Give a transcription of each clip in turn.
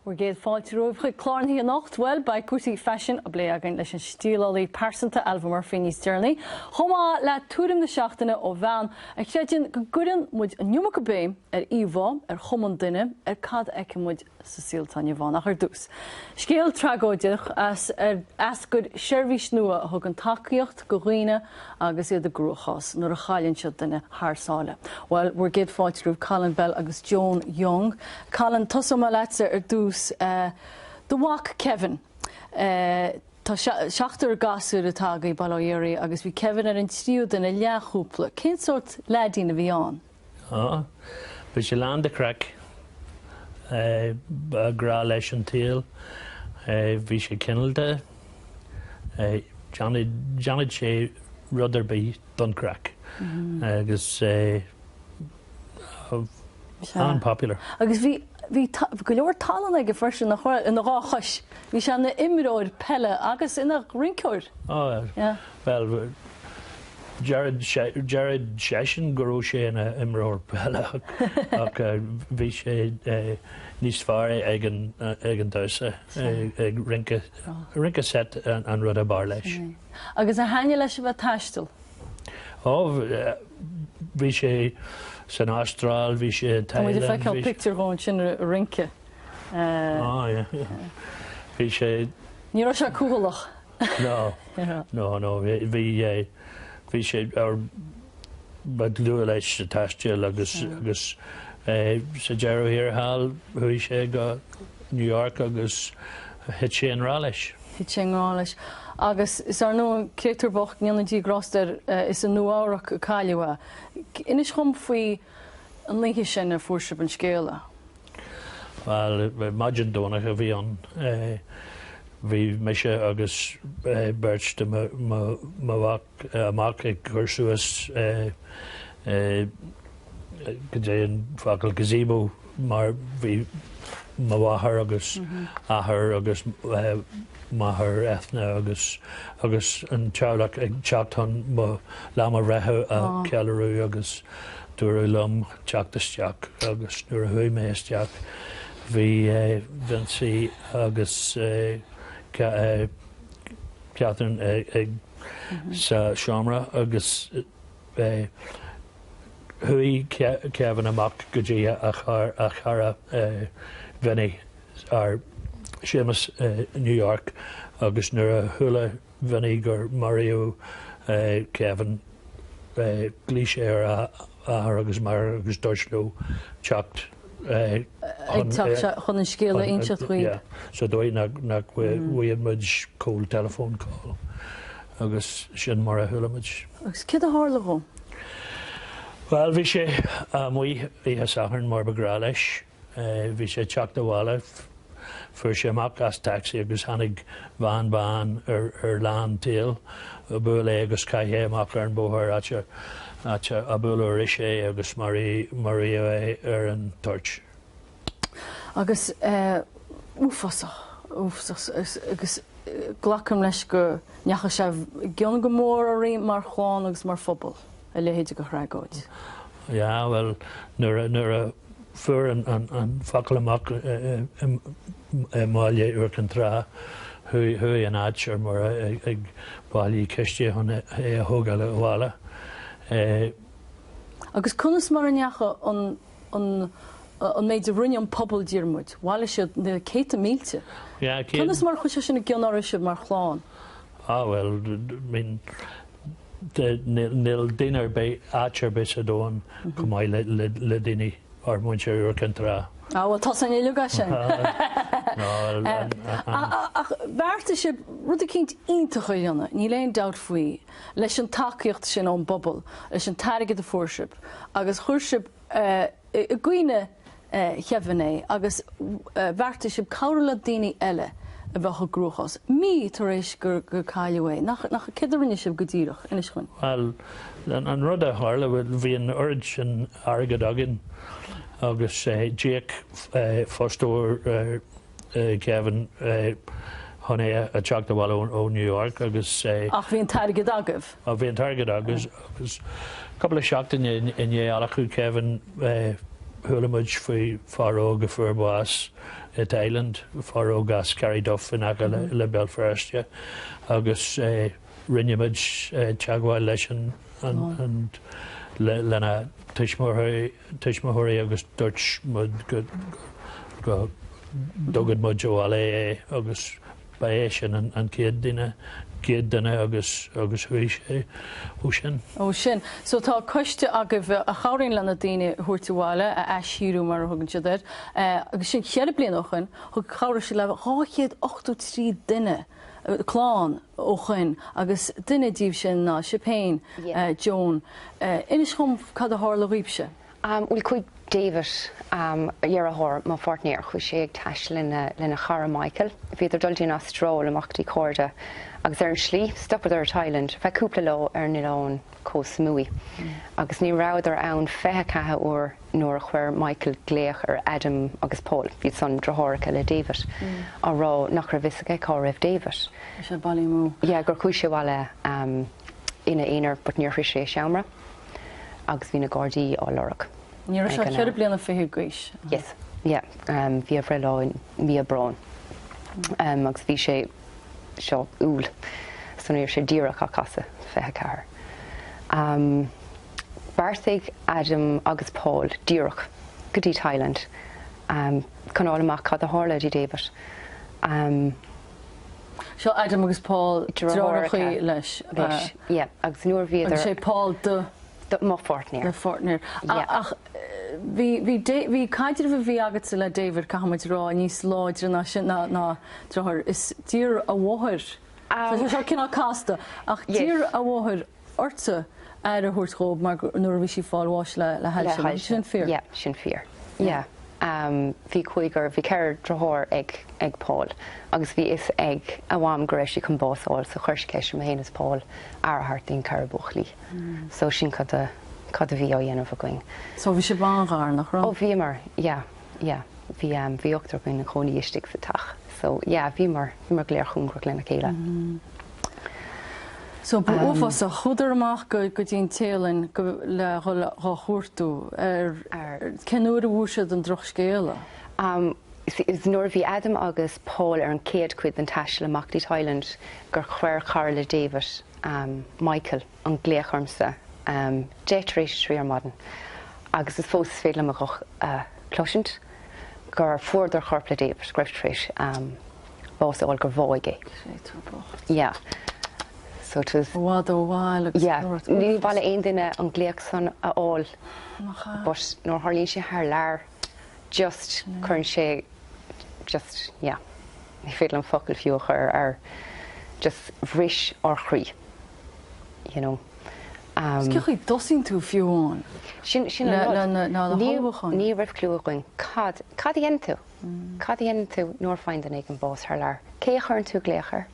Bhur gcéad fáilte romhaibh chuig clár na hoíche anocht. Bhuel, beidh cúrsaí faisin á bplé againn leis an stíleálaí pearsanta Ailbhe Murphy níos deireanaí, chomh maith le tuairim na seachtaine ó bhean a chreideann go gcuireann muid an iomarca béim ar íomhá, ar chuma an duine, ar cad a fheiceann muid sa saol atá inniu ann. Ach ar dtús, scéal tragóideach as ar eascair seirbhís nua a thugann tacaíocht go dhaoine agus iad i gcruachás nuair a chailleann siad duine thar sáile. Bhuel, bhur gcéad fáilte romhaibh Colin Bell agus Joan Young. Colin, tosóidh mé leatsa ar dtús. Do mhac Kevin. Tá seachtar gasúr atá agaibh, bail ó Dhia oraibh, agus bhí Kevin ar an tríú duine, leathchúpla. Cén sórt leaidín a bhí ann? Á, bhí sé lán de chraic. Ba ghrá leis an tsaol. Bhí sé cineálta. Dhéanfadh sé rud ar bith don chraic. Agus an-popular. Agus bhí, bhí go leor tallann aige freisin, nach raibh, ina dhá chois. Bhí sé ina imreoir peile agus ina rinceoir. Á, bhuel, Deireadh seisean go raibh sé ina imreoir peile ach bhí sé níos fearr ag an damhsa, ag rince, rince seit an rud ab fhearr leis. Agus ar thaitnigh leis a bheith ag taisteal? Ó, bhí sé san Astráil, bhí sé i Thailand. Tá muid ag feiceáil pictiúr dhó ansin ag rince. Á, yeah. Bhí sé. Ní raibh sé cúthaileach. No, no, no, bhí, bhí sé ar, ba dlúth leis ag taisteal agus, agus sa deireadh thiar thall chuaigh sé go New York agus thit sé i ngrá leis. Thit sé i ngrá leis. Agus is ar ndóigh, créatúr bocht, go ndéana Dia grásta air, is i Nua Eabhrac a cailleadh é. Inis dhom faoi an oíche sin a fuair sibh an scéala. Bhuel, maidin Domhnach a bhí ann. Bhí mise agus beirt de mo mhac amach ag cur suas cad é an focal gazebo mar bhí mo mháthair agus athair agus máthair Eithne agus agus an teaghlach ag teacht chun mo lá mo bhreithe a cheiliúradh agus dúradh liom teacht isteach agus nuair a chuaigh mé isteach bhí Vincie agus Catherine ag sa seomra agus chuaigh Kevin amach go dtí a chara Vinnie ar Séamus New York agus nuair a chuala Vinnie gur maraíodh Kevin. Ghlaoigh sé ar a athair agus máthair agus dúirt leo teacht chun an scéal a inseacht dhaoib. Sa dóigh nach bhfaigheann muid cold telephone call agus sin mar a chuala muid. Agus céard a tharla dhó? Bhuel, bhí sé amuigh oíche Sathairn mar ba ghnáth leis. Bhí sé ag teacht abhaile, fuair sé amach as taxi agus tháinig veain bán ar lán tsaoil, bhuail é agus chaith é amach ar an bóthar áit áit a buaileadh arís é agus maraíodh é ar an toirt. Agus uafásach, uafásach agus glacaim leis go ndeachaigh sé i gcion go mór oraibh mar chlann agus mar phobal, a leithéid de thragóid. Yeah, bhuel, nuair a, nuair a fuair an focal amach i mbaile Iúr Cinn Trá, chuaigh an áit ar mire ag bailiú ciste chun é a thógáil abhaile. Agus conas mar a ndeachaigh an an méid a rinne an pobal Diarmuid? Bhailigh siad na céadta mílte. Conas mar a chuaigh sé sin i gcion oraibhse mar chlann? Ah bhuel, I mean, Níl duine ar bith, áit ar bith sa domhan chomh maith le daoine ár muintir Iúr Cinn Trá. Ah bhuel tá san uilig as sin. Ach bheartaigh sibh rud eicínt iontach a dhéanamh, níl aon dabht faoi, leis an tacaíocht sin ón bpobal, leis an t-airgead a fuair sibh agus chuir sibh i gcuimhne Kevin é agus bheartaigh sibh cabhrú le daoine eile a bheadh i gcruachás. Mí tar éis gur cailleadh é, nach, nach, céard a rinne sibh go díreach? Inis dhúinn. Bhuel, an rud a tharla, bhí an oiread sin airgid againn agus d'íoc fostóir Kevin chun é a teacht abhaile ó New York agus. Ach bhí an t-airgead agaibh? Bhí an t-airgead againn agus cúpla seachtain i ndiaidh adhlacadh Kevin. chuala muid faoi fear óg a fuair bás i Thailand, fear óg as Carryduff in aice le Béal Feirste agus rinne muid teagmháil leis an lena tuismitheoirí agus dúirt muid go go dtugann muid abhaile é agus Ba é sin an chéad duine, chéad duine agus agus chuaigh sé ó sin. Ó sin. So tá coiste agaibh a chabhraíonn le na daoine a thabhairt abhaile, a aisthíriú mar a thugann siad air, agus sin cheithre bliana ó shoin, thug, chabhraigh siad le 283 duine, clann ó shoin agus duine díobh sin ná sibh féin, Joan. Inis dhom cad a tharla dhaoibhse. Bhuel, chuaigh David, deartháir mo pháirtnéir, chuaigh sé ag taisteal lena chara Michael. Bhíodar ag dul dtí an Astráil amach go dtí cairde agus ar an slí, stopadar i Thailand ar feadh cúpla lá ar an oileán Koh Samui. Agus ní rabhadar ann 24 uair nuair a chuir Michael glaoch ar Adam agus Paul, iad san deartháireacha le David, á rá nach raibh fhios aige cá raibh David. Bhí sé bailithe amú. Yeah, gur chuaigh sé abhaile ina aonar but níor shroich sé a sheomra. agus bhí na Gardaí á lorg. Ní raibh sé ach cheithre bliana fichead d'aois. Yes, yeah. Bhí a bhreithlá i mí Aibreáin agus bhí sé seo Iúil so ní raibh sé díreach ach casadh 24. Bheartaigh Adam agus Paul díreach go dtí Thailand chun fháil amach cad a tharla dtí David. Seo Adam agus Paul, deartháireacha leis. Leis, yeah. Agus nuair a bhíodar. Agus sé Paul do. Do mo pháirtnéir. Do pháirtnéir. Yeah. Ach bhí, bhí, bhí caidreamh a bhí agatsa le David, caithfidh muid a rá, níos láidre ná sin, ná, ná deartháir. Is d'iarr a mháthair, tá sé seo cineál casta, ach d'iarr a mháthair ortsa aire a thabhairt dhó mar nuair a bhí sí ag fáil bháis le le hailse. Le hailse. Sin fíor? Yeah, sin fíor. Yeah. Bhí cúigear, bhí ceithre deartháir ag ag Paul agus bhí fhios ag a mham go raibh sí chun bás a fháil so chuir sí ceist orm féin is Paul aire a thabhairt don cheithre buachaillí. So sin cad a cad a bhí á dhéanamh againn. So bhí sibh an-ghar, nach raibh? Oh bhíomar, yeah. Yeah, bhí bhí ochtar againn ina chónaí istigh sa teach so yeah bhíomar bhíomar go léir cóngarach lena chéile. So ba uafásach. Chuadar amach go go dtí an Téalainn go le dhul dhá chuartú ar ar cén uair a bhfuair siad an drochscéala? Um is nuair a bhí Adam agus Paul ar an chéad chuid den taisteal amach dtí Thailand gur chuir cara le David, um Michael, an glaoch ormsa um 3:10 ar maidin agus is fós is féidir liom a ghuth a chloisint, gur fuaireadar corp le David, go raibh sé tar éis bás a fháil, gur bháigh é. Créatúr bocht. Yeah. So it was. I bhfad ó bhaile agus Yeah. Ní mhaith le aon duine an glaoch san a fháil. Nach ea? But nuair a tharlaíonn sé thar lear, just cuireann sé just, yeah, ní féidir liom focal fiú a chur ar just bhris ár chroí, you know. Is cén chaoi a dtosaíonn tú fiú amháin? Sin sin an rud. Le na na hullmhúcháin. Ní raibh clue againn cad cad a dhéanann tú? Cad a dhéanann tú nuair a faigheann duine éigin bás thar lear? Cé a chuireann tú glaoch air?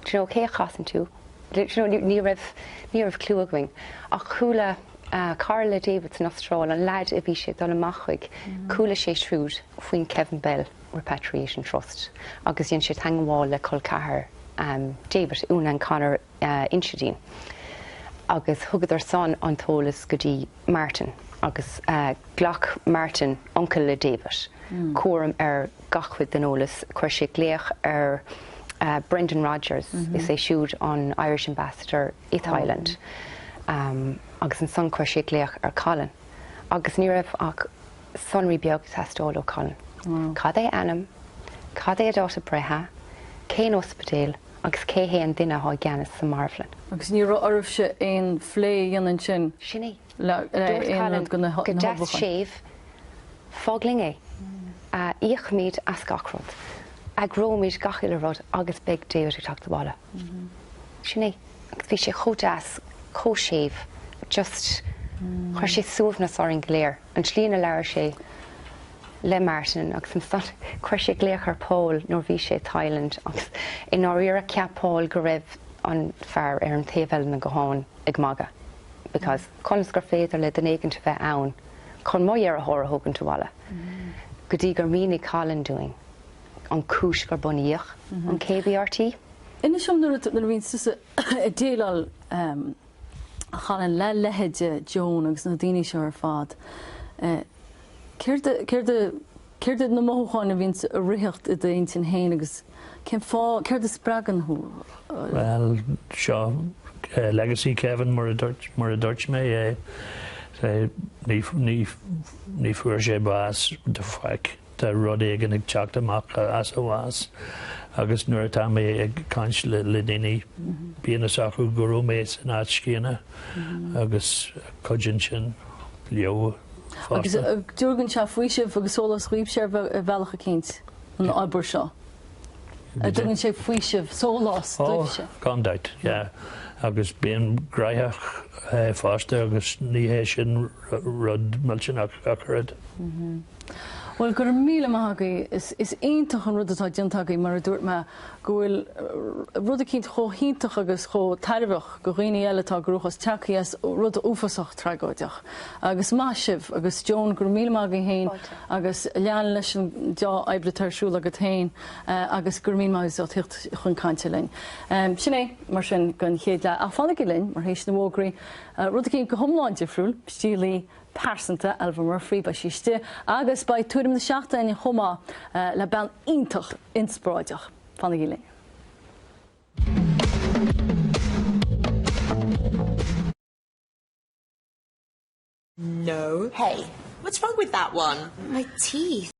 Do you know, cé a chasann tú? Do you know, ní raibh ní raibh clue againn. Ach chuala cara le David san Astráil, an leaid a bhí sé ag dul amach chuig, chuala sé siúd faoin Kevin Bell Repatriation Trust agus dhein sé teagmháil le col ceathar David, Úna and Conor, Inchedeen agus thugadar san an t-eolas go dtí Martin agus ghlac Martin, uncail le David, cúram ar gach cuid den eolas. Chuir sé glaoch ar Brendan Rogers, is é siúd an Irish Ambassador i Thailand, agus ansan chuir sé glaoch ar Colin agus ní raibh ach sonraí beag ag teastáil ó Colin. Cad é a ainm, cad é a dáta breithe, cén ospidéal, Agus cé hé an duine atá i gceannas sa marbhlann? Agus ní raibh oraibhse aon phlé a dhéanamh ansin Sin é. le Dúirt aon Colin rud go na go deas hullmhúcháin? séimh, Fág linn é. Íocfaimid as gach rud. Eagróimid gach uile rud agus beidh David ag teacht abhaile. Sin é. Agus bhí sé chomh deas, chomh séimh. Just, chuir sé suaimhneas orainn go léir. An tslí ina labhair sé le Martin agus ansan chuir sé glaoch ar Paul nuair bhí sé i Thailand agus i ndáiríre cheap Paul go raibh an fear ar an taobh eile den ghuthán ag magadh because conas gur féidir le duine éigint a bheith ann chun mo dheartháir a thógaint abhaile go dtí gur mhínigh Colin dúinn an chúis gur bunaíodh an KBRT. Inis dom nuair a bhíonn tusa ag déileáil a Cholin le leithéide Joan agus na daoine seo ar fad. Céard céard céard iad na mothúcháin a bhíonns ag ritheacht i d'intinn féin agus cén fáth, céard a spreagann thú? Bhuel, seo legacy Kevin mar a dúirt mar a dúirt mé é. Ní ní ní fuair sé bás de faic. Tá rud éigin ag teacht amach as a bhás agus nuair atá mé ag caint le le daoine bíonn fhios acu go raibh mé san áit chéanna agus cuidíonn sin leo Agus tugann sé faoiseamh agus sólás dhaoibhse ar bhealach eicínt, an obair seo. Tugann sé faoiseamh, sólás daoibhse. Ó, gan dabht, yeah. Agus bím gnóthach fosta agus ní hé sin rud millteanach ach oiread. Bhuel, go raibh míle maith agaibh. Is iontach an rud atá déanta agaibh, mar a dúirt mé, go bhfuil rud eicínt chomh hiontach agus chomh tairbheach go dhaoine eile atá i gcruachás tagtha as rud uafásach tragóideach. Agus maith sibh agus Joan go raibh míle maith agat féin agus lean leis an deá-obair atá ar siúl agat féin agus go raibh míle maith agat as ucht tíocht chun cainte linn. Sin é mar sin don chéad leath ach fanaigí linn mar théis na bhfógraí rud eicínt go hiomlán difriúil, stílí pearsanta Ailbhe Murphy, beidh sí istigh agus beidh tuairim na seachtaine chomh maith le bean iontach inspioráideach. Fanaigí linn. No. Hey. What's wrong with that one? My teeth.